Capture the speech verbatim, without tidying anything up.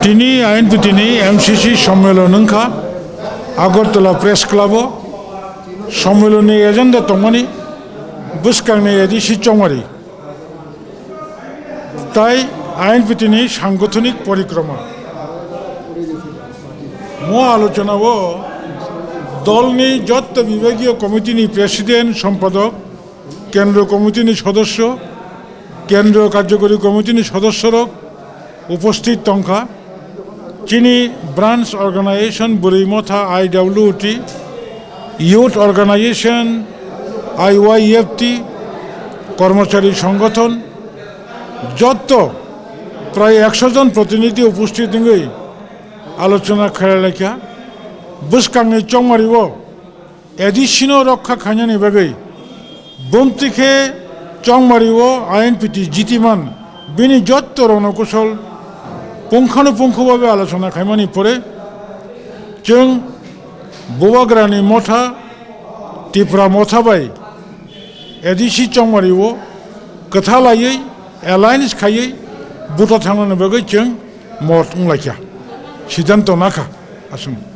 Tini I N P T ni M C C sommelon wngkha Agartala Press Club o. Sommelon ni agenda tongmani bwskangni A D C chongmari tai I N P T ni sangothonik porikroma. Mo alochona o dolni jotto bibagiyo committee ni president, sompadok, kendro committee ni sodosyo, kendro karjokori committee ni sodosyorok uposthit tongkha. Chini branch organization Bwrwi Motha I W T, youth organization I Y F T, kormochari songgothon, jotto prai ekso jon protinidhi uposthit wngwi alochona khlailaikha. Bwskangni chongmari o A D C no rokha khainani bagwi bumtwi khe chongmari o I N P T jitiman bini jotto rono kusol pungkhano pungkhu babe alochona khaimani pore chwng Bubagrani Motha, Tipra Motha bai A D C chongmari o kwtha laiwi alliance khaiwi buta thangnani bagwi chwng mot wnglaikha, siddhanto nakha aswk.